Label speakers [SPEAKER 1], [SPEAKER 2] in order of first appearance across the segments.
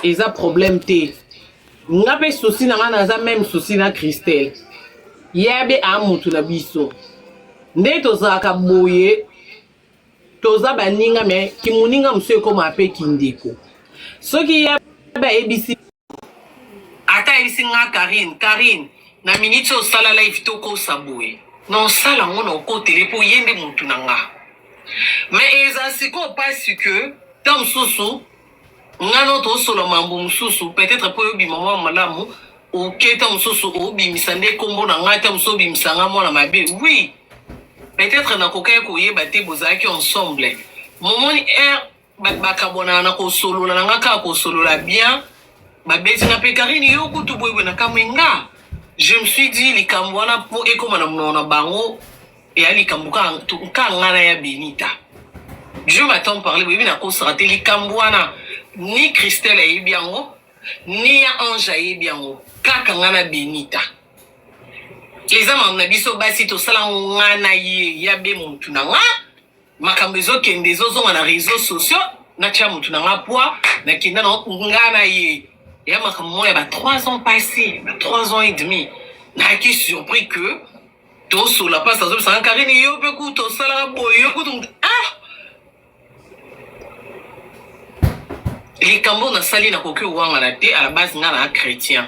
[SPEAKER 1] Eza problème te. Nga pe souci na nga naza meme souci na Christelle. Ye be a mutu na biso. Nde tozalaka boye toza baninga me kimoninga mosusu ekoma pe kindeko. Soki ye ayebisi ata ayebisi nga Carine, Carine na minute oyo sala live tokosa boye. Na osala yango na okotele po ye nde mutu na nga. Mais eza sikoyo pasi que ntango mosusu nga no tosola mambo mosusu peut-être mpo oyobima mwa malamu oke ntango mosusu obimisa nde nkombo na ngai ntango mosusu obimisa nga mwana mabe oui peut-être nakokaki koyeba te bozalaki ensemble momoni aire bato bakabwanaka na kosolola na nga kaka kosolola bien babeti nga mpe karine yo kutu boyeboye nakamwe nga je me suis dit likambo wana mpo ekóma na monoko na bango eya likambo kaka nga na ya benita Dieu m'attend parler boyebi nakosaka te likambo wana ni Christelle ayebi yango ni ya Ange ayebi yango kaka nga na Benita eza makambo na biso basi tosala yango nga na ye ya be mutu na nga makambo ezokende ezozonga na réseaux sociaux natya mutu na nga poids nakenda na nga na ye ya makambo moko ya ba 3 ans passé ba 3 ans et demi nayaki surpris que tosola mpasi azobisanga karine yo mpe kutu osalaka boye yo kutu ah likambo nasali nakoki owangana te à la base nga na chrétien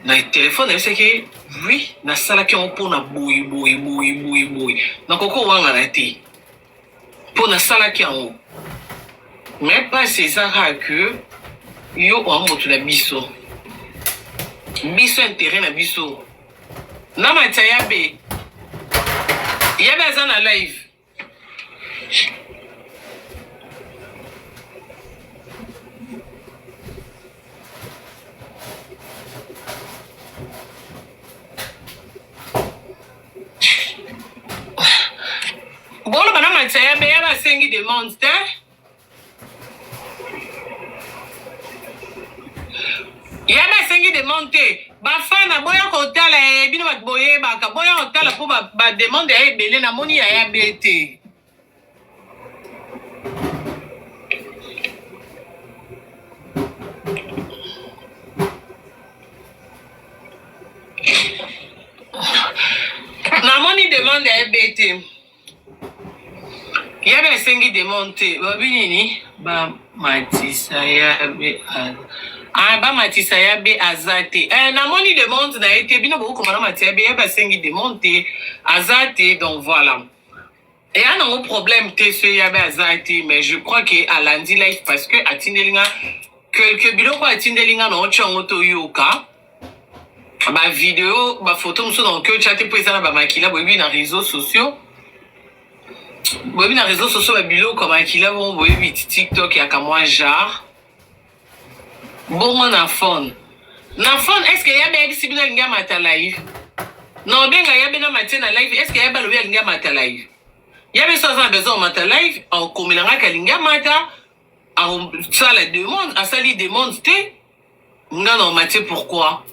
[SPEAKER 1] na telefone nayebisaki oui nasalaki yango mpo na boye boye boye boye boye nakoki owangana te mpo nasalaki yango mais mpasi eza kaka ke yo oa moto na biso biso intérêt na biso na matia yabe yabe aza na live boloba na matia yabe yabe asengi demande te Yabe asengi demande te bafana boya kotala ye bino bato boyebaka boya kotala mpo bademande ya ebele namoni ya yabe te namoni demande ya ebe te Yabe asengi demande te babi nini bamatisa yabe ah, bamatisa yabe aza te eh, namoni demande na ye te bino bokokoma na matisa yabe yabe asengi demande te aza te donc voilà eya nango problème te so yabe aza te mais je crois que alandi live parce que atindeli nga quelque biloko atindeli nga na otya yango toyoka ba video ba photo mosusu na oki otya te mpo eza na bamakila boyebi na réseaux sociaux boyebi na réseaux sociaux babiloko ya makila bongo boyebi tiktok yaka mwa genre bongo na phone na phone est ce que yabe ayebisi bino alingi amata live na obenga yabe na matie na live est ce que yabe alobi alingi amata live yabe so aza na besoin omata live akokomela ngaki alingi amata akosala demande asali demande te Nga na omatie pourquoi?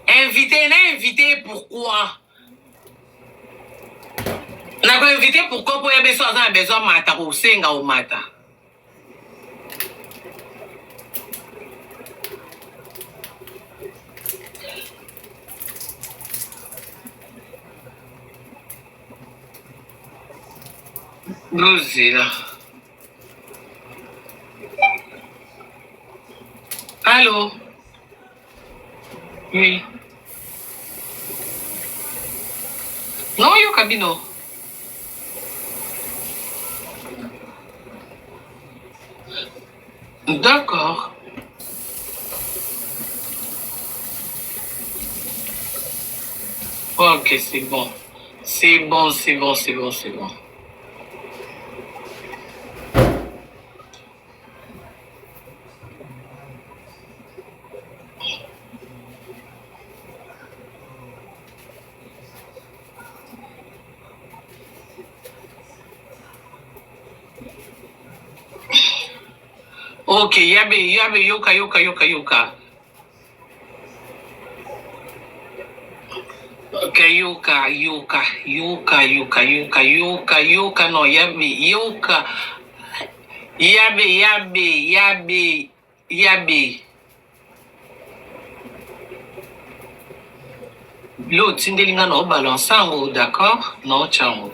[SPEAKER 1] Invité na invité pourquoi? Na ko invité pourquoi po ya beso aza na besoin mata kosenga omata. Bozela. Allô? Oui. Naoyoka bino. D'accord. Ok, c'est bon. C'est bon, c'est bon, c'est bon, c'est bon. Ok, yabe, yabe, yoka, yoka, yoka, yoka. Ok, yoka, yoka, yoka, yoka, yoka, yoka, yoka, no, yabe, yoka. Yabe yabe yabe yabe. Bilo otindeli nga na obalance yango d'accord na otya yango.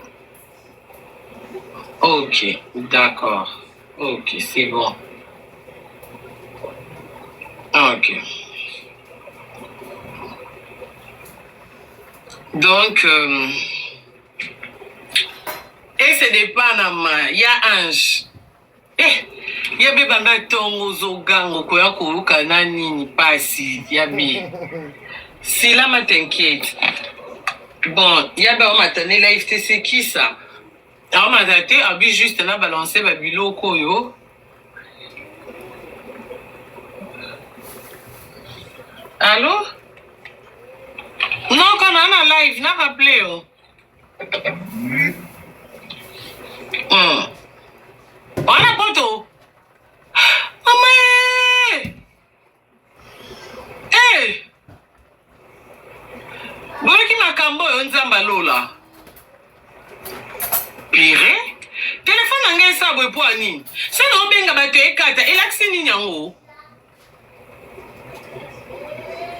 [SPEAKER 1] Ok d'accord ok c'est bon. Ok. Donc euh, ese de Panama ya Ange eh ya be banda ntongo ozoganga okoya koyoka na nini pasi ya be silama t'inquiète bon ya be aomata ne live te c'est qui ça aomata te abi juste na balance ba biloko oyo allo non kana na live na rappele yo Mm. Wana poto. Mama. Eh. eh. Boyoki makambo oyo Nzambe alola. Pire. Telefone na ngai esa boye mpo ya nini? Sala obenga bato ekata elakisi nini yango?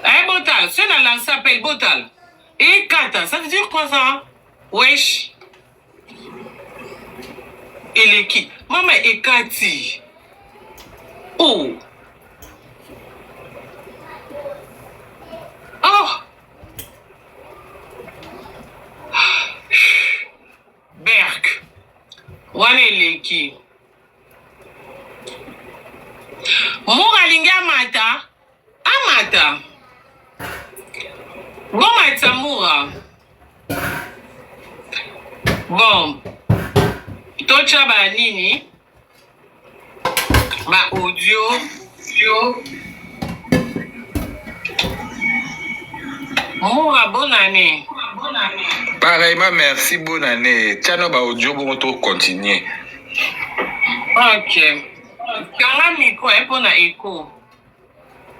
[SPEAKER 1] Eh botal, c'est na lance appel botal. Ekata, ça veut dire quoi ça? Wesh. Eleki. Mama ekati. Oh. Oh. Berk. Wana eleki. Mura alingi amata amata bomatisa mura bon totya ba nini ba audio yo mura bonne année
[SPEAKER 2] Pareillement, merci, bonne année. Tiens, ba audio, bon, to continuer.
[SPEAKER 1] Ok. Kanga micro eh, mpo na echo.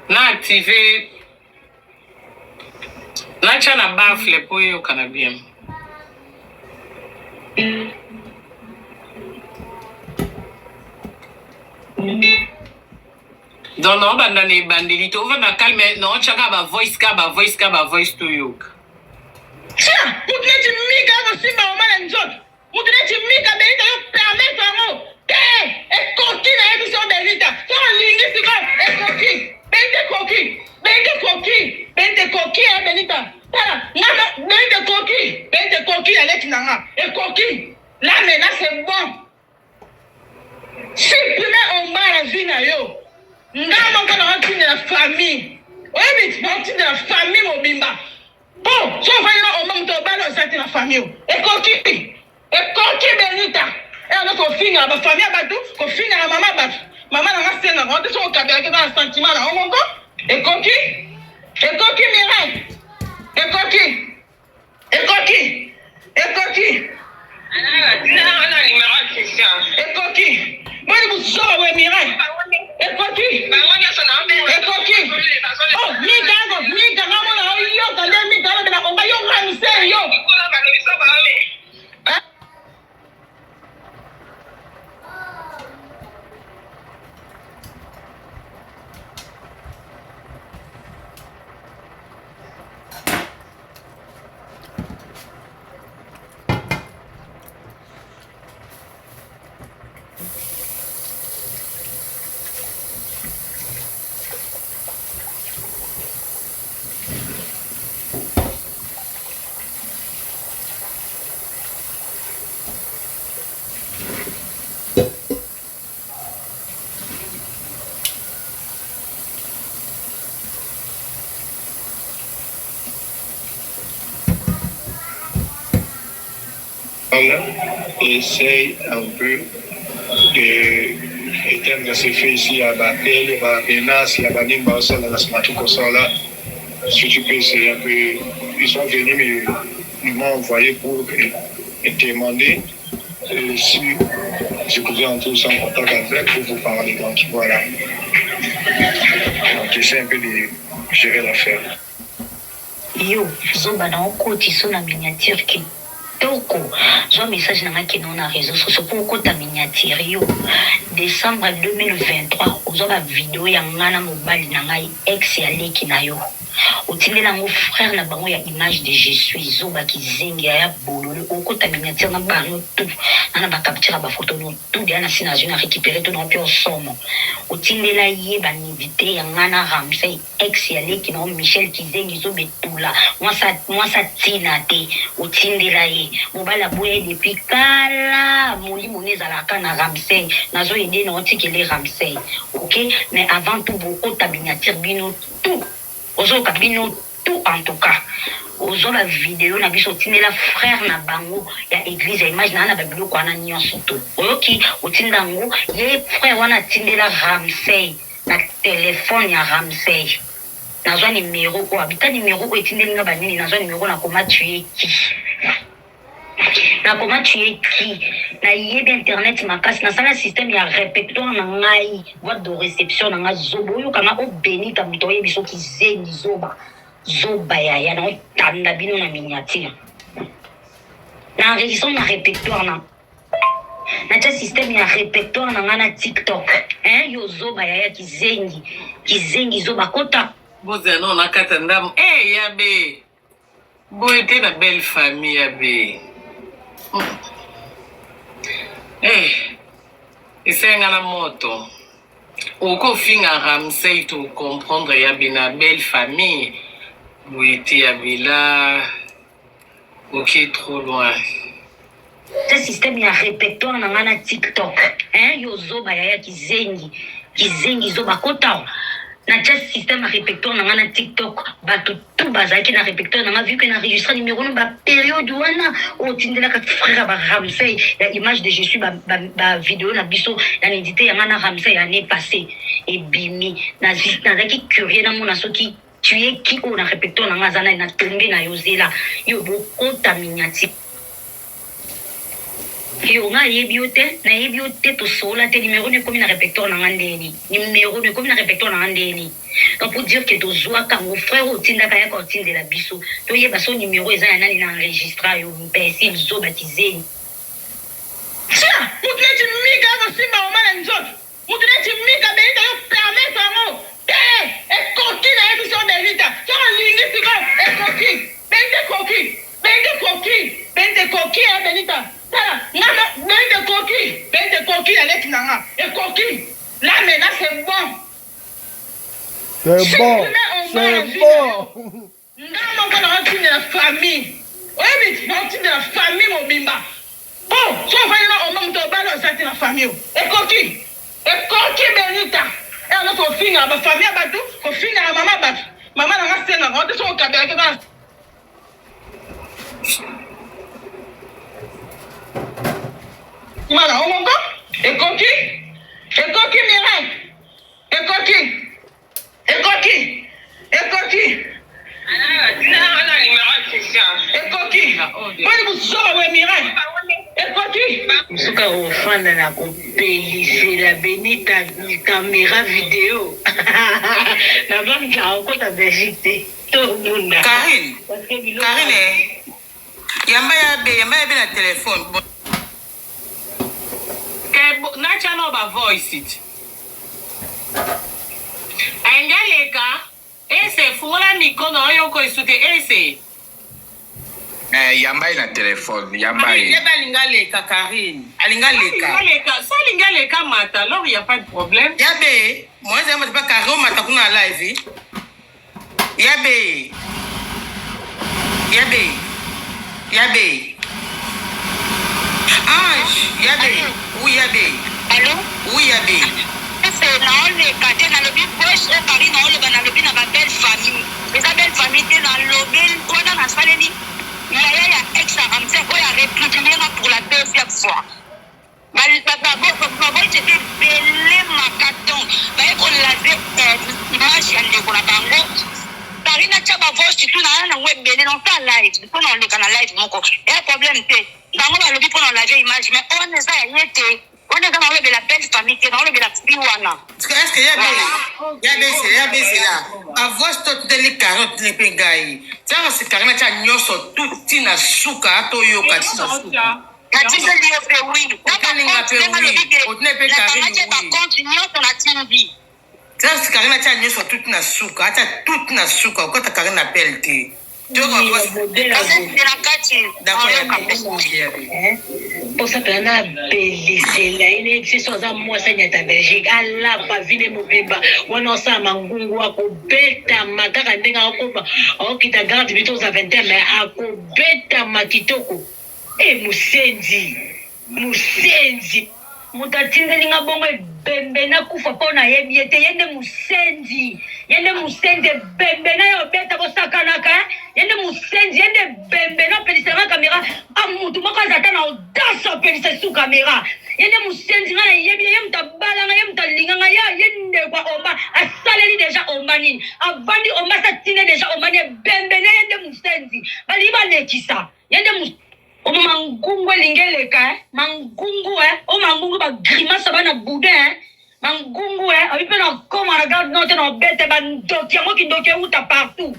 [SPEAKER 1] Na active natya na baffle mpo eyokana bien. Donc naobanda na ebandeli tovanda calme naotya kaka ba voice kaka ba voice kaka ba voice toyoka.
[SPEAKER 3] Tia mutu neti mika akosimba mama na nzoto Mutu neti Mika Benita yo permettre yango te ekoki na yebi so Benita so olingi sikoyo ekoki Benita ekoki Benita ekoki Benita ekoki eh Benita tala nga Benita ekoki Benita ekoki ya leki na nga ekoki là maintenant c'est bon supprime omba na vie na yo nga moko na otindela famille oyebi na otindela famille mobimba Po soki ofandi na Omba moto obali oza te na famille oyo. Ekoki ekoki Benita. Eya no kofingaka ba famille ya bato, kofingaka mama bato. Mama na nga sengaka ngo te soki okabelaki eza na sentiment na yo moko. Ekoki ekoki Mireille. Ekoki ekoki ekoki ekoki boni buzoba boye Mireille. Ekoki ekoki oh Mika ako Mika nga mona oyoka nde Mika alobela konga yo Ramsey yo.
[SPEAKER 2] Essaye un peu de éteindre ce feu ici ya ba appel, ba menaces, ya ba nini baosala na nsima tokosala. Si tu peux essayer un peu, ils sont venus mais ils m'ont envoyé pour te demander euh, si je pouvais entrer aussi en contact avec pour vous parler. Donc voilà. Donc j'essaie un peu de gérer l'affaire.
[SPEAKER 4] Yo zoba na okotiso na miniature kitoko zwa message na nga kende ngo na reseau sociaux po okota miniature. miniature yo decembre 2023 ozwa ba video ya nga na mobali na ngai ex ya leki na yo otindela yango frère na bango ya image de je suis zoba kizengi yaya bolole okota miniature na bano tout na na ba capture ya ba photo no tout deja nasi nazwi na recupere tout na pio somo otindela ye ba nudite ya nga na Ramsey Ex ya leki na yo Michel kizengi zoba etula mwasi atina te otindela ye mobali aboya ye depuis kala molimo ne ezalaka na Ramsey nazo aide na otikela ye Ramsey ok mais avant tout bokota miniature bino tout ozoyoka bino tout en tout cas ozwa ba video na biso otindela frère na bango ya eglise ya image na na ba biloko wana nyonso tout oyoki otinda yango ye frère wana atindela Ramsey Na telephone ya Ramsey nazwa numero oyo abita numero oyo etindeli nga ba nini nazwa numero na koma tu es qui na koma tu es qui nayebi internet makasi nasala système ya répertoire na ngai boîte de réception na nga zoba oyoka nga obenita moto oyebi soki zengi zoba zoba yaya na otanda bino na miniature na enregistrement na répertoire na Natia système ya repertoire na nga na TikTok. Hein yo zoba yaya kizengi. Kizengi zoba kota.
[SPEAKER 1] Bozela no na kata ndamu. Eh hey, ya be. Boye te na belle famille ya be. Eh. Hey. Esenga na moto. Okofinga Ramsey to comprendre ya be na belle famille. Boye te ya be la. Ok trop loin.
[SPEAKER 4] Tia système ya repertoire na nga na TikTok. Hein yo zoba yaya kizengi. Kizengi zoba kota. Na tia système ya repertoire na nga na TikTok. Bato tout bazalaki na repertoire na nga vu que na enregistra numéro no ba période wana oyo otindelaka frère ba Ramsey ya image de je suis ba, ba, ba vidéo na biso ya nidite ya nga na Ramsey année passée ebimi nazalaki curieux namona soki Tu es qui oyo na repertoire na nga aza nani na tombe na yo zela yo bokota miniature yo nga ayebi yo te nayebi yo te tosolola te numero no ekomi na repertoire na nga ndeni numero no ekomi na repertoire na nga ndeni donc pour dire que tozwaka yango frère oyo otindaka yaka otindela biso toyeba so numero eza ya nani na enregistra yo imbecile zoba kizeni
[SPEAKER 3] Tia mutu neti mika akosimba oma na nzoto Mutu neti Mika Benita yo permettre yango te ekoki nayebisi yo Benita soki olingi sikoyo ekoki Benita ekoki Benita ekoki Benita ekoki eh Benita tala nga Benita ekoki Benita ekoki ya leki na nga ekoki là maintenant c'est bon
[SPEAKER 5] C'est bon, c'est bon.
[SPEAKER 3] Nga moko nao tindela famille oyebi nao tindela famille mobimba po soki ofandi na oma moto obali oza te na famille oyo ekoki ekoki benita eya nyonso kofingaka ba famille ya bato kofingaka mama bato mama na nga sengaka ote soki okabelaki kaka nsima na yo moko ekoki ekoki mireille ekoki Ekoki! Ekoki! Ekoki! Boni buzoba boye Mireille! Ekoki!
[SPEAKER 6] Suka ofanda na kopelisela Benita camera video na banza okota Belgique te tobunda.
[SPEAKER 7] Carine, Carine, eh, yamba ya be, yamba ya be na telephone. Bon.
[SPEAKER 1] Eh, nacha no ba voice it. Ainga leka ese fungola micro na oyo ko esute ese.
[SPEAKER 8] Eh, yamba ye na telefone yamba ye.
[SPEAKER 7] Yeba alinga leka Karine alinga leka.
[SPEAKER 1] Alinga leka so alinga leka mata alors il y a pas de problème.
[SPEAKER 7] Yabe moi zama mata pa Karine mata kuna live. Yabe yabe yabe Ange yabe oui yabe.
[SPEAKER 9] Allo?
[SPEAKER 7] Oui yabe.
[SPEAKER 9] Ese naoleka te nalobi voice oyo Carine aoloba nalobi na ba belle famille eza belle famille te nalobeli wana nasaleli yaya ya ex ya Ramsey oyo a repudier nga pour la deuxième fois Ba voice eza ebele makaton baye ko lave image ya ndeko na bango Carine atia ba voice tout na nango ebele na osala live po na oleka na live moko eya problème te bango balobi po na lave image mais wana eza ya ye te wana eza naolobela belle famille te naolobela fi wana
[SPEAKER 7] Est-ce que ya be ya be ya be zela ba voice to teli Carine oteli mpe ngai tiaka si Carine atia nyonso tout tina suka toyoka tina suka.
[SPEAKER 9] Natindeli yo pe oui. Na ba
[SPEAKER 7] Otindi nga
[SPEAKER 9] compte
[SPEAKER 7] pe
[SPEAKER 9] ndenge
[SPEAKER 7] oui.
[SPEAKER 9] alobi ke
[SPEAKER 7] Otindi pe Karine
[SPEAKER 9] nakangaki ye ba
[SPEAKER 7] oui.
[SPEAKER 9] compte nyonso natindi.
[SPEAKER 7] Tika Karine atia nyonso tout na suka, atia tout na suka, okota Karine appel te. Toyoka
[SPEAKER 6] Oui,
[SPEAKER 7] voice.
[SPEAKER 6] modèle ya boye.
[SPEAKER 9] Nazokende na kati
[SPEAKER 7] D'accord ya
[SPEAKER 9] nayoka
[SPEAKER 7] be.
[SPEAKER 9] pe.
[SPEAKER 7] Ya be.
[SPEAKER 6] Eh, mposa mpenza napelisela ye nayebisi so aza mwasi anyata belgique alapa vile mobimba wana osala mangungu akobetama kaka ndenge akokoma akokita garde bito oza 21 me akobetama kitoko e mosenzi Musenzi. Moto atindeli nga bongo ebembe nakufa mpo nayebi ye te ye nde musenzi ye nde musenzi ebembe naye obeta bosakanaka eh? ye nde musenzi ye nde ebembe napelisa nga kamera ah, moto moko aza ata na audace apelisa su kamera ye nde musenzi nga nayebi ye ye moto abala nga ye moto alinga nga ye ye ndeko ya omba asaleli deja omba nini avandi omba asatinde deja omba nini ebembe na ye nde musenzi balingi balekisa ye nde Omo mangungu elingi eleka eh mangungu eh o mangungu ba grimace bana boudin eh mangungu eh abi pe na koma na garde nord te na obete ba ndoki yango kindoki ewuta partout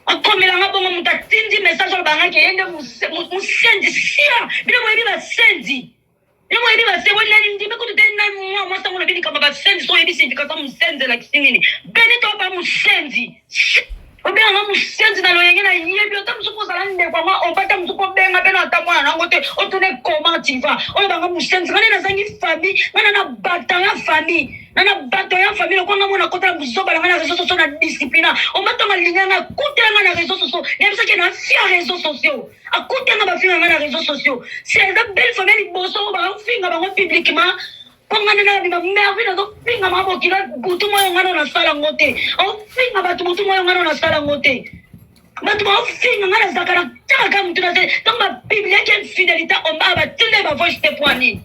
[SPEAKER 6] akomela nga bongo moto atindi message oloba nga ke ye nde mosenzi sia bino boyebi basenzi Yo boyebi ba se wena ndimi kutu te na mwa mwasi yango olobi likambo basenzi so oyebi signification mosenzi elakisi nini benito ba mosenzi obenga nga mosenzi na loyenge na yebi ata mosuku ozala ndeko yango obata mosuku obenga mpe na ata mwana nango te otune comment tu vas oyo banga mosenzi nga nde nazangi famille nga na na batan ya famille na na bato ya famille lokola nga mwana kota na buzoba na nga na réseau sociaux na disciplina omatanga linga nga akutela nga na réseau sociaux nayebisaki na fia réseau sociaux Akuta nga bafinga nga na réseaux sociaux. Si eza belle famille liboso bafinga bango publiquement mpo nga nde nabima mervi nazofinga ma bokilo butu moyo nga no nasala yango te ofinga bato butu moyo nga no nasala yango te bato baofinga nga nazalaka na tiaka motu na te ntango bapibliaki infidélité omba batindeli bavoice te mpo nini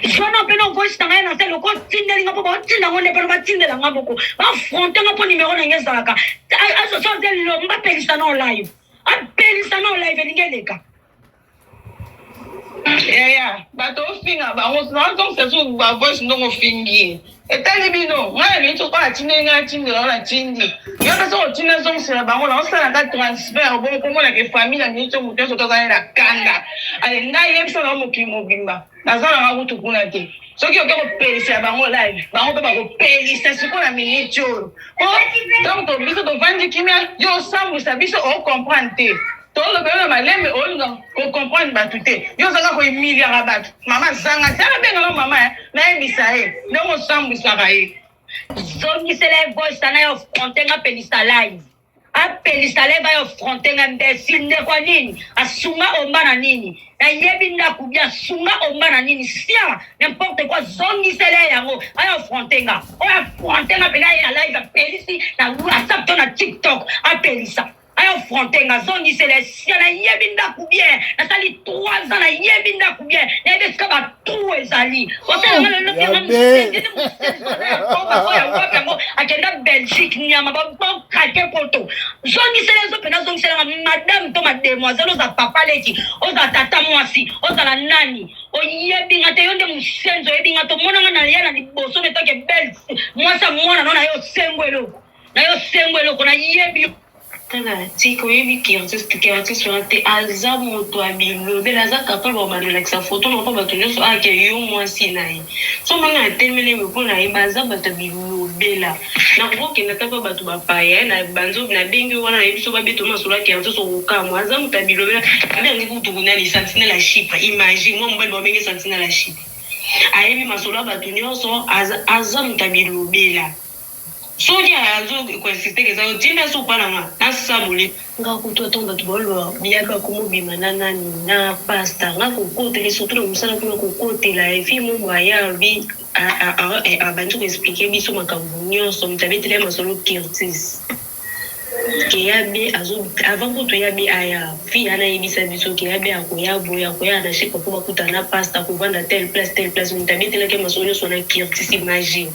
[SPEAKER 6] Zwana mpe na voice na ngai na se loko otindeli nga mpo baotinda yango nde mpona batindela nga moko bafronte nga mpo nimero na ngai ezalaka azoso aze lomba apelisa na live apelisa na live elingi eleka
[SPEAKER 3] yaya bato ofinga bango nazongisa su bavoice ndongo ofingi ye etali bino ngai na miniti oyo atindeli ngai atindela oyo natindi yo mpe soki otinda zongisela bango na osalaka transfert bongo komonaka famille na miniti oyo moto nyonso tozali na kanda ale ngai yebisa na mokili mobimba naza nanga kutu kuna te soki oke kopelisela bango live bango mpe bakopelisa sikoyo na miniti oyo po ntango biso tovandi kimia yo osambwisa biso ocomprendre te Toloba yo na malembe olinga ko comprendre batu te. Yo ozanga ko humiliaka batu. Mama zanga te abenga na mama eh nayebisa ye ndenge osambwisaka ye.
[SPEAKER 4] Zongisela ye voice na yo fronte nga pelisa live apelisa live ayo fronte nga imbecile ndeko ya nini asunga omba na nini nayebi ndaku bien asunga omba na nini sia n'importe quoi zongisela ye yango ayo fronte nga oyo afronte nga mpena ye na live apelisi na whatsapp to na tiktok apelisa Ayo fronte nga zongisela esia nayebi ndaku bien nasali 3 ans nayebi ndaku bien nayebi esika ba trou ezali osala nga lelo
[SPEAKER 5] Ya
[SPEAKER 4] nga
[SPEAKER 5] be.
[SPEAKER 4] musenzi musenzi oza ya koba oyo wapi yango akenda Belgique nyama ba krake poto zongisela ezo pena zongisela nga madame to mademoiselle oza papa leki oza tata mwasi ozala nani oyebi nga te yo nde musenzi oyebi nga tomona nga na ya na liboso netoke belle mwasi ya mwana no na yo osengo eloko na yo sengo eloko na yebi yo.
[SPEAKER 6] Tala tika oyebi curtis curtis wana te aza moto ya bilobela aza capable ya kobanda olakisa photo na mpo bato nyonso ake yo mwasi na ye so omoni na telemeli ye mpo na ye baza bato ya bilobela nakoki kokenda ata mpa bato bapaya na banzo nabengi yo wana nayebi so babeto masolo ya curtis okokamwa aza moto ya bilobela abengi kutu nani sentinelle ya chypre imagine mwa mobali babenge sentinelle ya chypre ayebi masolo ya bato nyonso aza, aza moto ya bilobela Soki azo ko insiste que eza yo tinda sopa na nga na sabole. Nga kutu ata batu baoloba biabe akomi obima na nani na pasta nga kokotela surtout na musala kuna kokotela ye fille moko boye aya alobi abandi ko explique biso makambo nionso mutu abeteli ye masolo curtis. Ke yabe azo avant kutu yabe aya fille wana ayebisa biso ke yabe akoya boye akoya na chez papa bakutana na pasta akovanda tel place tel place mutu abetelaki ye masolo nionso wana curtis imagine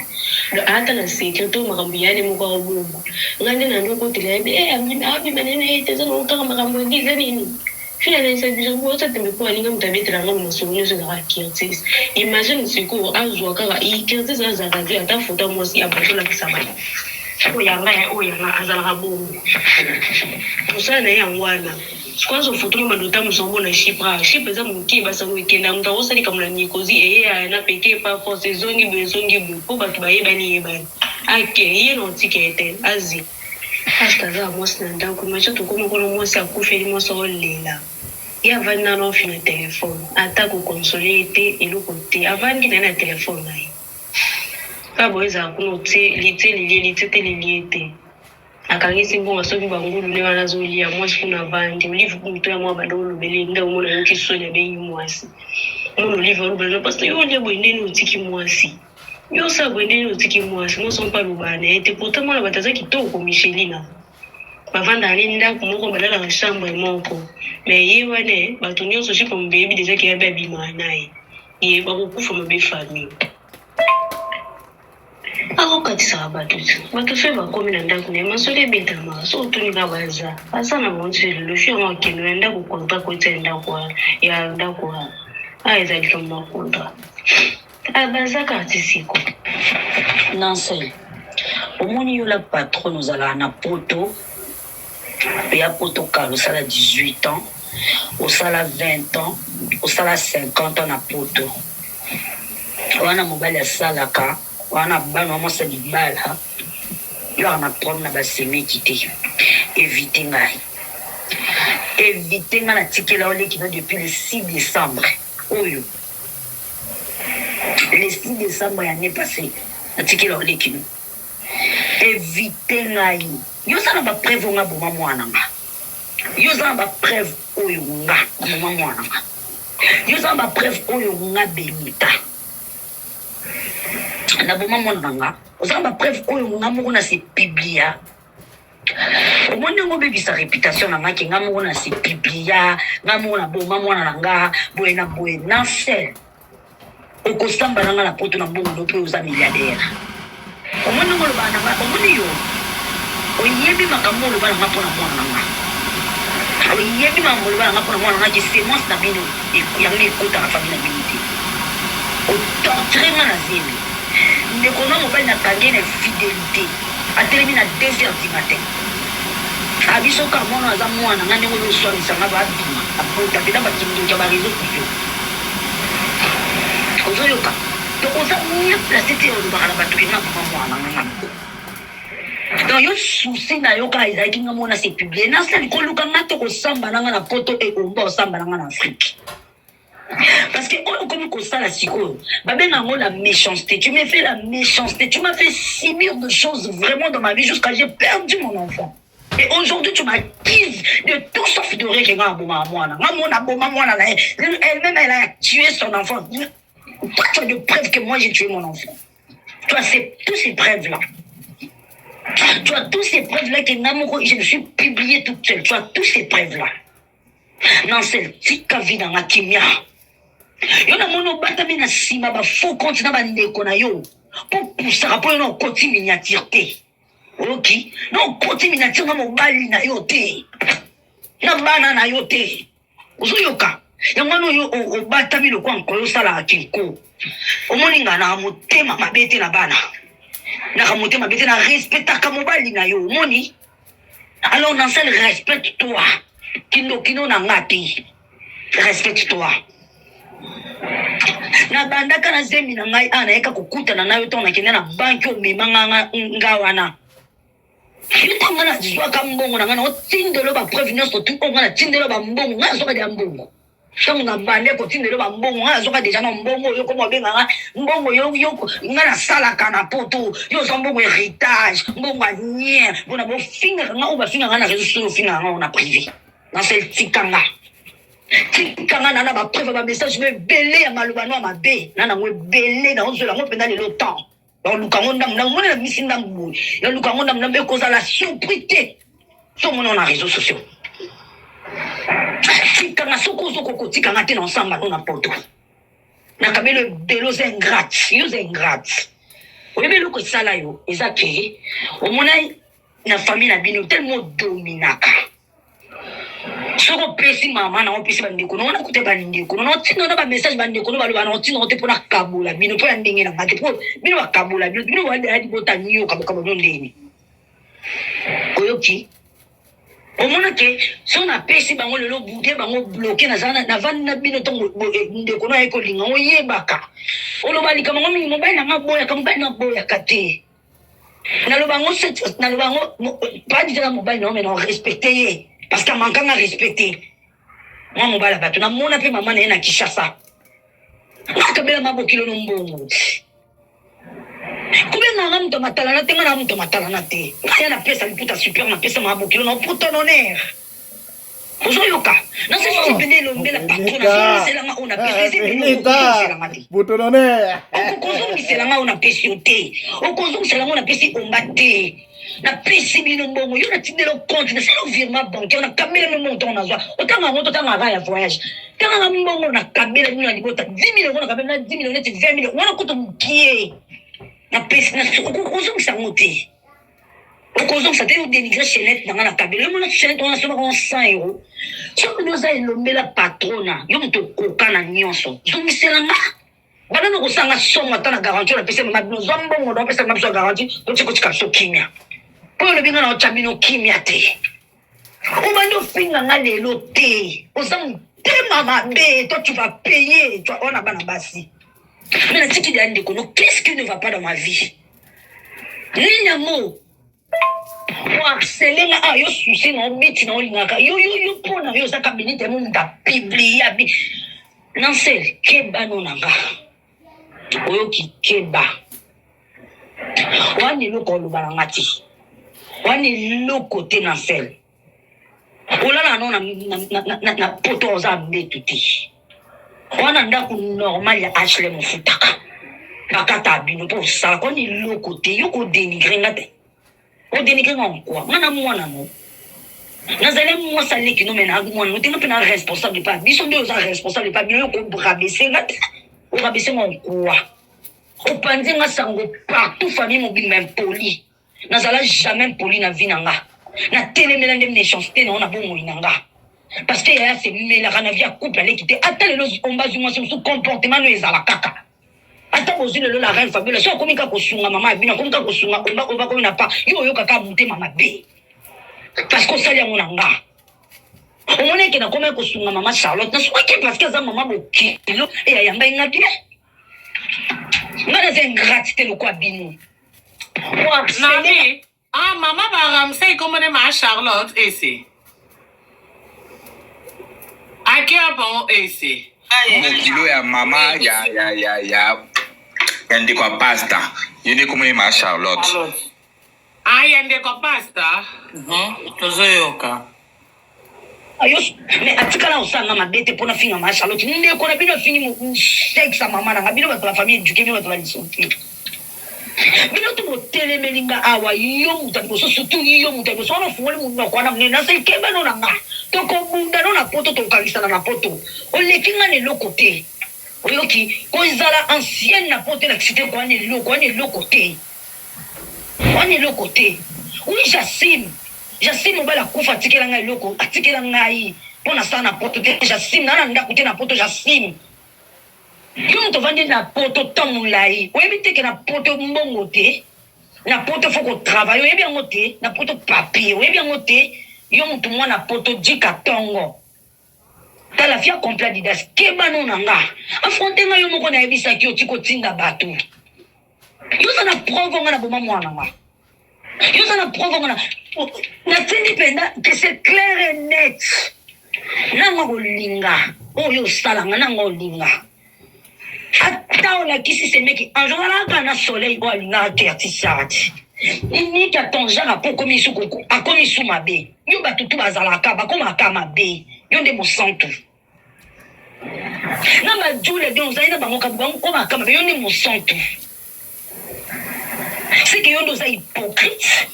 [SPEAKER 6] donc ata na secret to makambo ya ye moko akobomba nga nde nando okotela yabe eh abima naye na ye te eza nango kaka makambo ya eglise nini fille anayebisa biso boye otia tembe po alinga mutu abetela nga masolo nionso ezalaka curtis imagine sikoyo azwa kaka curtis azalaka vie ata photo ya mwasi abandi olakisa bato. Oyo ya nga ya oyo ya nga azalaka bongo. Mosala na ye yango wana. Sikoyo azo foto na bando otambusa omona Chypre awa. Chypre eza moke ba sango ekenda moto akosala likambo na Nicosie eye aya na peke par force ezongi boye ezongi boye po bato bayebani yebani. Ake ye na otika ye te azela. Pasta aza na mwasi na ndaku imagine tokoma kuna mwasi akufeli mwasi aolela ye avandi nanu aofina telephone ata ko console ye te eloko te avandi naye na telephone naye kaka boye ezala kuna otie litie lilie litie te lilie te akangisi mbongo asoki bangulu nde wana azolia mwasi kuna avandi olive moto ya mwa banda olobele nde omona ayoki soni abengi mwasi mona olive olobela pasta yo olia boye ndeni otiki mwasi Yo osala boye ndenge nini otiki mwasi mwasi mpe alobaka na ye te pourtant mwana bato aza kitoko Michelina bavandaka ne ndako moko balalaka chambre moko mais ye wana bato nyonso chipo mobeyebi deja ke yabe abimaka na ye ye bakokufa mabe famille akokatisaka bato te bato soki bakomi na ndako na ye masolo ebetamaka so otuni kaka baza baza na bango ti lelo fi yango akende na ndako contrat kotia ndako wana ya ndako wana aya eza likambo ya contrat Ah baza kaka ti siko.
[SPEAKER 4] Nancy omoni yo la patronne ozalaka na poto oya poto kala osala 18 ans osala 20 ans osala 50 ans na poto wana mobali asalaka wana bana wa mwasi ya libala yo aka na problème na basemeki te evite ngai evite ngai natikela oleki no depuis le 6 décembre oyo Le 6 decembre ya annee passee natikela yo leki no. Evite ngai. Yo oza na ba preuve oyo nga boma mwana nga. Yo oza na ba preuve oyo nga boma mwana nga. Yo oza na ba preuve oyo nga Benita. Na boma mwana na nga. Oza na ba preuve oyo nga moko na se publia. Omoni ndenge obebisa reputation na nga ke nga moko na se publia, nga moko na boma mwana na nga boye na boye. Nansel, okosamba na nga na poto na mbongo no mpe oza milliardaire. Omoni ndenge olobaka na nga, omoni yo oyebi makambo oloba na nga mpo na mwana na nga. Oyebi makambo oloba na nga mpo na mwana na nga ke semence na bino yango ekota na famille na bino te. Otorture nga na zemi. Ndeko na mobali nakangi ye na infidelite. Atelemi na 2 heures du matin ah biso kaka mwana aza mwana nga ndenge ozo swanisa nga ba bima abota pe na ba kindoki ya ba reseaux sociaux ozo yoka donc oza mieux place te olobaka na bato ke nga bima mwana nga nga moko donc yo souci na yo kaka ezalaki nga mona se publier nasali koluka nga to kosamba na nga na poto e omba osamba na nga na Afrique Parce que oyo okomi kosala sikoyo babenga yango la méchanceté. Tu m'as fait la méchanceté. Tu m'as fait subir de choses vraiment dans ma vie jusqu'à j'ai perdu mon enfant. Et aujourd'hui, tu m'accuses de tout sauf de rien que nga aboma mwana. Nga mona aboma mwana na ye. Elle-même, elle a tué son enfant. Toi, tu as de preuves que moi, j'ai tué mon enfant. Tu as ces, toutes ces preuves-là. Tu as toutes ces preuves-là que nga moko, je me suis publié toute seule. Tu as toutes ces preuves-là. Nansel tika vie na nga kimia yo namoni obatami na nsima ba faux compte na bandeko na yo mpo pusaka mpo yo na okoti miniature te oyoki na okoti miniature na mobali na yo te na bana na yo te ozoyoka yango wana oyo obatami lokola nkolo osalaka kinko omoni nga na motema mabe te na bana naka motema mabe te na respectaka mobali na yo omoni Alors Nansel respecte toi. Kindoki no na nga te. Respecte toi. nabandaka na zemi na ngai awa nayeka kokutana na yo ntango nakende na banki omema nga nga wana yo ntango nga nazwaka mbongo na ngai naotindelo bapreuve nyonso tu oyo nga natindelo bambongo ngai nazwaka deya mbongo ntango na bande kotindelo bambongo ngai nazoka deja na mbongo yo koma obenga nga mbongo yo yo ngai nasalaka na poto yo oza mbongo héritage mbongo ya nien mpona bofingaka nga oyo bafingaka nga na réseau sociaux ofingaka nga na privé nasel tika nga tika nga na na bapreuve bamessage no ebele ya maloba no ya mabe na nango ebele naozwela yango mpenza lelo temps naoluka yango ndambo ndambo moni na misi ndambo boye naoluka yango ndambo ndambo ekozala surpris te so omoni na réseau sociaux tikanga soki ozokoka otikanga te na osamba no na poto nakabelo ebele oza ingrate yo oza ingrate oyebi eloko esala yo eza ke omona na famille na bino tellement odominaka soki opesi mama na opesi bandeko na wana kuta bandeko na otinda na bamessage bandeko no baloba na otinda te mpona kabola bino mpo ya ndenge na nga te mpo bino bakabola bino bino wadaya libota nyoka bokabola bino ndenge. Oyoki? Omona ke so napesi bango lelo bude bango bloke, nazala navandi na bino ntango eh, ndeko na ye kolinga oyebaka oloba likambo yango mingi. Mobali na nga aboyaka, mobali na aboyaka te. Naloba yango, naloba yango padite na mobali na yo, me na respecte ye parce que amanka nga respecte. Mwa mobali ya bato, namona mpe mama na ye na Kinshasa, akabela mabokilo no mbongo. Kobenga nga moto ya matalana te, nga na moto ya matalana te. Ngai napesa liputa super, napesa mabokilo na pour ton honneur. Ozoyoka nasisi pende elombela patron, azongiselanga oyo napesi eza ebele. Okozongiselanga te, okokozongisela nga oyo napesi yo te, okozongisela nga oyo napesi omba te. Napesi bino mbongo, yo natindela compte, nasala virement bancaire, nakabela bino mbongo. Ntango nazwa otanga yango, totangaka ya voyage, tangaka mbongo nakabela bino na libota 10 000 euro, nakabela na 10 000, neti 20 000 wana kutu mokie napesi. Okozongisa yango te, okozongisa te. Odénigre chaînette na nga na kabela yo, mona chaînette wana soki 100 euro. Soki nde oza elombela patrona, yo moto okoka na nyonso, zongisela nga. Bana na kosanga somo ata na garantie napesi mama bino, zwa mbongo na opesa biso ya garantie, totie kotika biso kimia. Mpo olobi nga na otya bino kimia te, obandi ofinga nga lelo te, oza motema mabe. Toi, tu vas payer, toi wana bana basi. Mais natiki deya ndeko no. Qu'est-ce qui ne va pas dans ma vie? Nini yango oharcele nga? Ah, yo susi na obiti na olingaka yo yo yo mpo na yo ozaka benite mo moto apiblie abi nansel. Keba no na nga, oyoki? Keba wana, eloko oloba na nga te wana, eloko te. Nansel, olala no na, na, na, na, na poto, oza mbetu te wana, ndako normal ya HLM, ofutaka bakata bino mpo osalaka wana, eloko te. Yo kodénigre nga te, odénigre nga nkwa nga na mwana no. Nazali mwasi aleki no, me na mwana no te. Nga mpe na responsable epa biso nde oza responsable epa bino. Yo korabaisser nga te, orabaisser nga nkwa, opanzi nga sango partout, famille mobimba impoli. Nazala jamais impoli na vie na nga, natelemela nde méchanceté na yo na bomoi na nga, parce que yaya semelaka na vie ya couple aleki te. Ata lelo ombazwi mwasi mosusu, comportement no ezala kaka. Ata bozwi lelo la reine Fabiola, so akomi kaka kosunga mama ya bino, akomi kaka kosunga omba, omba komi na pa yo, oyoka kaka motema mabe parce que osali yango na nga. Omoni eke nakomi kosunga mama Charlotte, nasukaki parce que aza mama bokilo e ayambai nga bien. Nga naza ingrate te lokwa bino.
[SPEAKER 1] Nabi, ah, mama ba Ramsey komone ma Charlotte ese. Ake apango ese.
[SPEAKER 8] Mokilo ya mama ya ndeko ya pasta, ye nde komona ma Charlotte.
[SPEAKER 1] Ah, ya ndeko pasta.
[SPEAKER 7] Tozoyoka.
[SPEAKER 4] Ayo, mais atikala osanga mabe te mpona finga ma Charlotte. Ndeko na bino afingi sexe ya mama nanga. Bino bato ba famille éduqué, bino bato ba lisoki, bino to botelemeli nga awa. Yo moto ya liboso, surtout yo moto ya liboso wana ofungoli monoko wana monene, nasekeba no na nga. Tokobunda no na poto, tokokangisana na poto. Oleki nga na eloko te, oyoki? Kozala ancienne na poto elakisi te wana eloko wana, eloko te wana, eloko te. Oui, j'assume, j'assume. Mobali akufa, atikela ngai eloko, atikela ngai mpo nasala na poto te. J'assume, naa na ndako te na poto, j'assume. Yo moto ovandi na poto temps molai, oyebi te ke na poto mbongo te, na poto faut kotravailler, oyebi yango te? Na poto papier, oyebi yango te? Yo motu mwana poto jika ntongo, tala fia complet Adidas. Keba no na nga, affronte nga yo moko. Nayebisaki yo, ti kotinda bato. Yo oza na preuve nga na boma mwana nga? Yo oza na preuve nga na natindi mpenza que c'est clair et net? Nanga kolinga oyo osalanga, nanga olinga ata olakisi semeki ange ozalaka na soleil oyo alingaka kerti sarti niki atonjaka mpo okomi su akomi su mabe. Yo bato tu bazalaka bakomaka mabe, yo nde mosantu na bajule de ozali na bango kabu bango komaka mabe, yo nde mosantu. Seke yo nde oza hypocrite,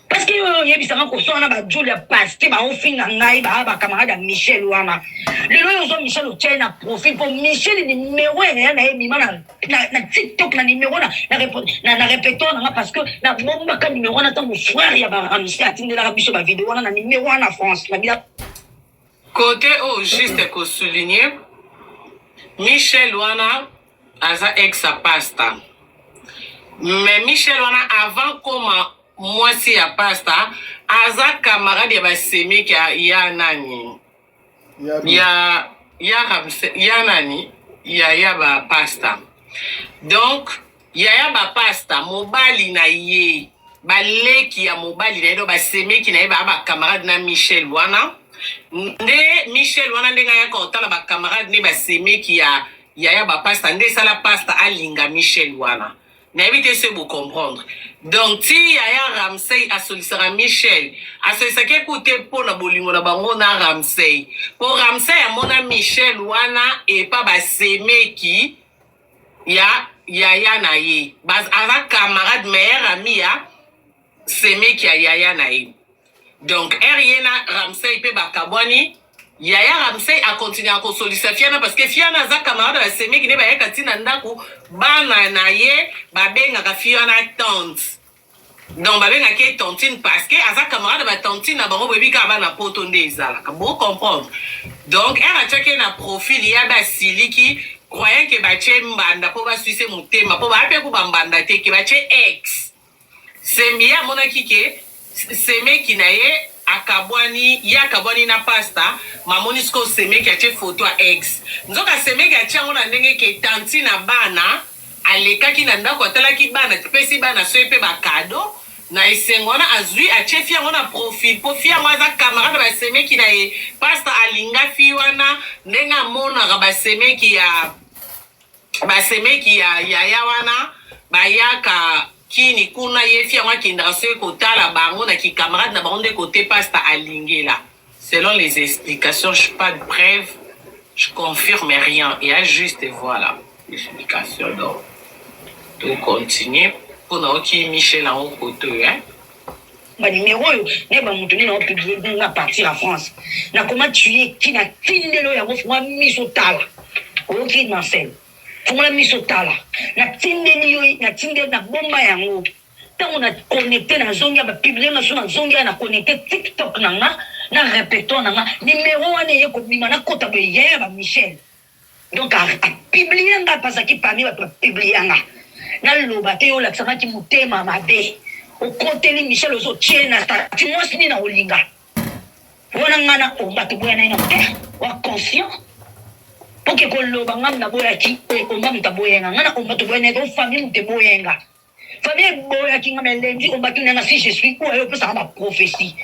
[SPEAKER 4] parce que yo oyebisanga koswana na bajule ya paske baofinga ngai, baa bacamarade ya Michel wana. Lelo oyo ozwa Michel, otyai na profil mpo Michel nimero ya na ye ebima na TikTok na nimero na répertoire nanga, parce que nabombaka nimero wana ntango frère ya baramse atindelaka biso bavideo wana na nimero wana na France na bila.
[SPEAKER 1] Côté oyo, juste kosouligner, Michel wana aza ex ya pasta, mais Michel wana avant koma mwasi ya pasta aza camarade ya basemeki ya, ya nani ya ya Ramse, ya nani ya ya ba pasta donc yaya ba pasta mobali na ye baleki ya mobali na ye do basemeki na ye baa bacamarade na Michel wana nde Michel wana ndenge ayaka kotala bacamarade ne basemeki ya yaya bapasta nde esala pasta alinga Michel wana. Nayebi te soki bo comprendre. Donc ti yaya Ramsey asolisaka Michel, asolisaki ye kutu te po na bolingo na bango na Ramsey. Po Ramsey amona Michel wana epa ba semeki ya yaya na ye. Ba, aza camarade meilleur ami ya semeki ya yaya na ye. Donc heure ye na Ramsey pe bakabwani, yaya Ramsey a continuaka kosolisa Fiana parce que Fiana aza camarade ya semeki ne bayaka ti na ndaku bana na ye babengaka Fiana tante. Donc babengaki ye tantine parce que aza camarade ya ba tantine na bango boyebi kaka bana poto nde ezalaka bo comprendre. Donc heure atiaki ye na profil ye abe asiliki croyant que batie mbanda po baswise motema po baya pe ku ba mbanda te que batie ex. Semi ye amonaki ke semeki na ye akabwani ye akabwani na pasta ma amoni sikoyo semeki atie photo ya ex nzoka semeki atie yango na ndenge ke tanti na bana alekaki na ndako atalaki bana pesi bana soyi pe ba cadeau na esengo wana azui atie fille yango na profil po fille yango aza camarade ba semeki na ye pasta alinga fille wana ndenge amonaka ba semeki ya Ba semeki ya yaya wana bayaka kini kuna ye fille yango akendaka soki kotala bango na ki camarade na bango nde kote pasta alingela selon les explications je pas de preuve je confirme rien eya juste voilà explication donc to continuer po nayoki Michel yango kote oyo hein.
[SPEAKER 4] Ba numero oyo nayeba mutu nini ao publie nga partir ya France na koma tu es qui na tindeli oyo yango fungola miso tala oyoki Marcel fungola miso tala na tindeli yo na tindeli na bomba yango tango na connecte na zongi ya ba publie nga so na zongi ya na connecte TikTok na nga na repertoire na nga numero wana eye kobima na kota boye yaya ba Michel Donc a publie nga azalaki parmi bato ba publie nga naloba te yo olakisa nga ki motema mabe okoteli Michel ozo tie na statut mwasi nini akolinga wana nga na omba toboya naye na te wa conscient oke koloba nga naboyaki omba moto aboya nga nga na omba toboya naye to famille moto eboya nga Famille eboyaki nga mais lundi obaki nanga si je suis où ayo opesaka ba prophetie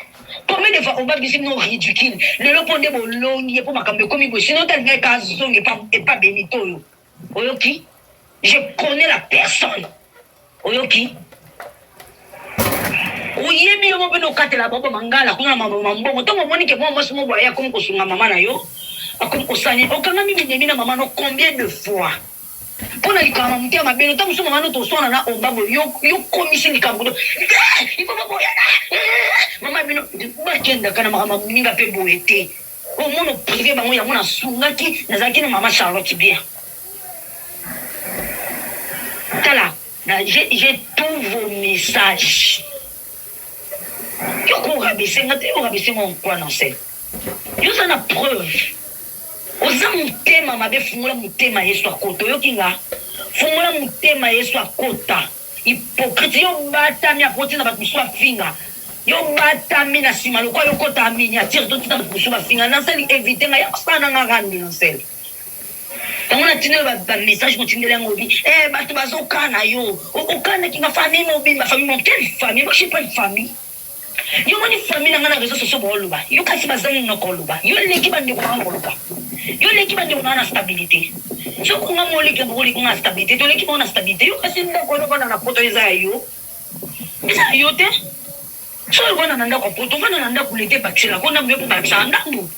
[SPEAKER 4] combien de fois obakisi bino ridicule lelo mpo nde bolongi ye mpo makambo ekomi boye sinon te alingaki ka azonga epa epa benito oyo oyoki je connais la personne oyoki oyebi yo moko mpe okatela bango mangala kuna na maboma mbongo ntango omoni ke mwa mwasi moko boye akomi kosunga mama na yo akomi kosani okangami minemi na mama no combien de fois Mpo na likambo ya motema mabe no, ntango mosusu mama no toswana na omba boye, yo yo komisi likambo to eh, il faut baboyana eh, mama bino bakendaka na makambo ya moninga mpe boye te. Omona prive bango yango nasungaki, nazalaki na mama Charlotte bien. Tala, na j'ai j'ai tous vos messages. Yo ko rabaisser nga te, yo rabaisser nga en quoi Nancel? Yo oza na preuve? Oza motema mabe fungola motema yesu akota oyoki nga? Fungola motema yesu akota hypocrite yo obatami apres otinda batu mosusu bafinga yo obatami na sima lokola yo okota miniature to tinda batu mosusu bafinga Nancel evite nga ya kosala na nga rando Nancel yango natindeli ba, ba message kotindela yango obi eh bato bazokana yo okanaki nga famille mobimba famille mobimba quelle famille moi je suis pas une famille Yo omoni famille na nga na reseaux sociaux baoloba yo kasi bazangi munoko oloba yo oleki ba ndeko na nga na koloba yo oleki ba ndeko na nga na stabilite soki nga moleki na bango oleki nga na stabilite te oleki bango na stabilite yo kasi ndako wana ovanda na poto eza ya yo eza ya yo te soki ovanda na ndako ya poto ovanda na ndako lete ebakisela ko ndambo yo mpo bakisaka ndambo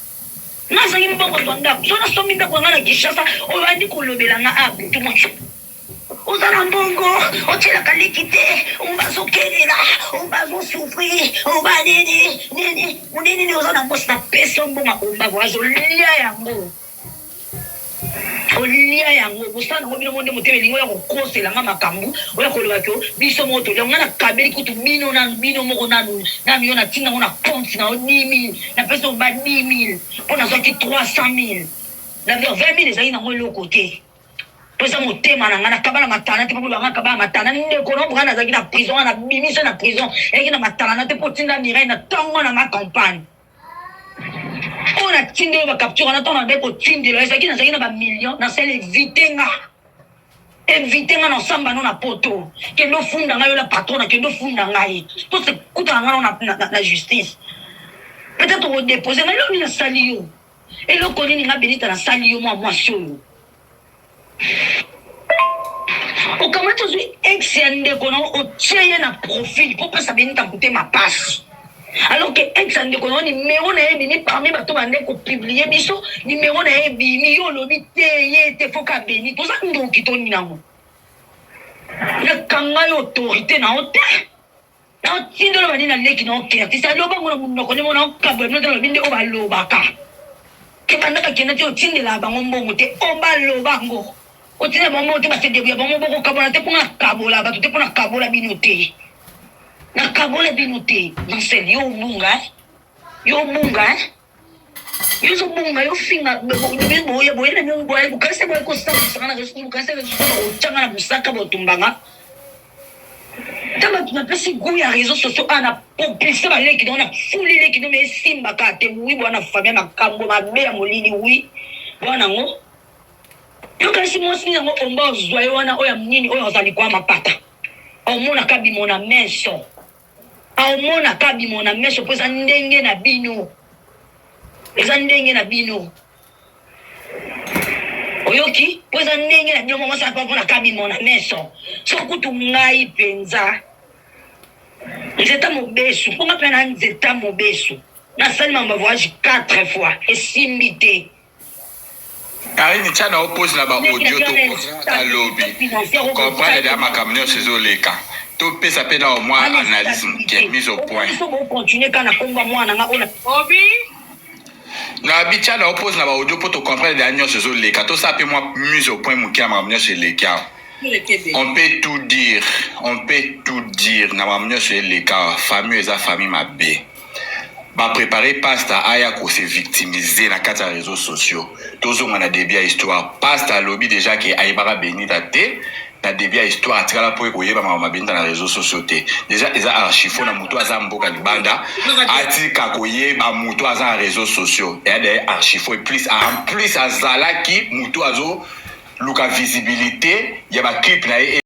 [SPEAKER 4] nga azangi mbongo zwa ndako soki nasombi ndako na nga na Kinshasa obandi kolobela nga a butu moco Oza na mbongo otielaka leki te obazokelela obazosouffrir oba nini nini nini nini oza na mbosi na pesi yo mbongo omba voyage olia yango olia yango bosala nango bino monde motema elingi oya kokosela nga makambo oya koloba ke biso moko tolia nga nakabeli kutu bino nanu bino moko nanu nanu yo natinda ngo na compte na yo 10000 napesi yo ba 10000 mpo nazwaki 300000 na 20000 ezali nango eloko te. Mpo eza motema na ngai, nakaba na matala te mpo boloba ngai nakaba na matala. Ndeko na Brian azalaki na prison, wana nabimisi ye na prison, eyaki na matala na te mpo otinda Mireille na ntongo na ngai campagne. Oyo natindi oyo ba capture wana ntango nabandaki kotindela ezalaki nazalaki na ba million, nasali evite nga. Evite nga na osamba no na poto. Kende ofunda ngai yo la patrona, kende ofunda ngai. To se kutana ngai na, na, na, na justice. Peut-être okodepose ngai eloko nini nasali yo. Eloko nini nga Benita nasali yo mwa mwasi oyo. Okamati ozwi ex ya ndeko na yo otie ye na profil mpo opesa Benita motema pasi. Alors que ex ya ndeko na yo numero na ye ebimi parmi bato bande ko publier biso numero na ye ebimi yo olobi te ye te faut ka Benita oza ndoki to nini yango. Nakanga yo autorité na yo te. Natinda oloba nini na leki na yo Curtis? Aloba yango na monoko nde mona okabola bino te nalobi nde oyo balobaka ke banda bakenda te otindelaka bango mbongo te o baloba yango otindela bango mbongo te base debrouilla bango bokokabwana te mpo nakabola bato te mpo nakabola bino te nakabola bino te Marcel yo obunga eh? yo obunga eh? Yo ozo bunga yo finga boye boye na bino boye bokanisa boye kosambisanga na reseau bokanisa reseau bakotyanga na mosaka botumbanga ta bato napesi gout ya réseau sociaux awa na propulse baleki dongo na fuli leki no me esimbaka te wi bwana famille makambo mabe ya molili wi bwana yango yokanisi mwasi nini yango omba ozwa ye wana oyo ya nini oyo azali kwa mapata omonaka bimo na meso aomonaka bimo na meso mpo eza ndenge na bino eza ndenge na bino oyoki mpo eza ndenge na bino mama sala mpo na kabimo na meso so kutu ngai mpenza nzeta mobesu mpo nga mpe na nzeta mobesu nasali mambo voyage 4 fois esimbi te
[SPEAKER 8] Karine tia na pose na ba audio to alobi comprendre deja makambo nyonso ezoleka topesa mpe na mwa analyse moke mise au point
[SPEAKER 1] obi
[SPEAKER 8] na bitia na pose na ba audio mpo to comprendre deja nyonso ezoleka tosala mpe mwa mise au point moke ya makambo nyonso eleki awa on peut tout dire on peut tout dire na makambo nyonso eleka awa famille eza famille mabe Ba preparer pasta aya ko se victimiser na kati ya reseaux sociaux. Tozonga na debut ya histoire. Pasta alobi dejà ke ayebaka Benita te na debut ya histoire atikala po koyeba makambo ya Benita na reseaux sociaux te. Dejà eza archi faux na mutu aza mboka libanda atika koyeba mutu aza na reseaux sociaux. Eya d'ailleurs archi faux et plus en plus azalaki mutu azo luka visibilité ya ba clip na ye.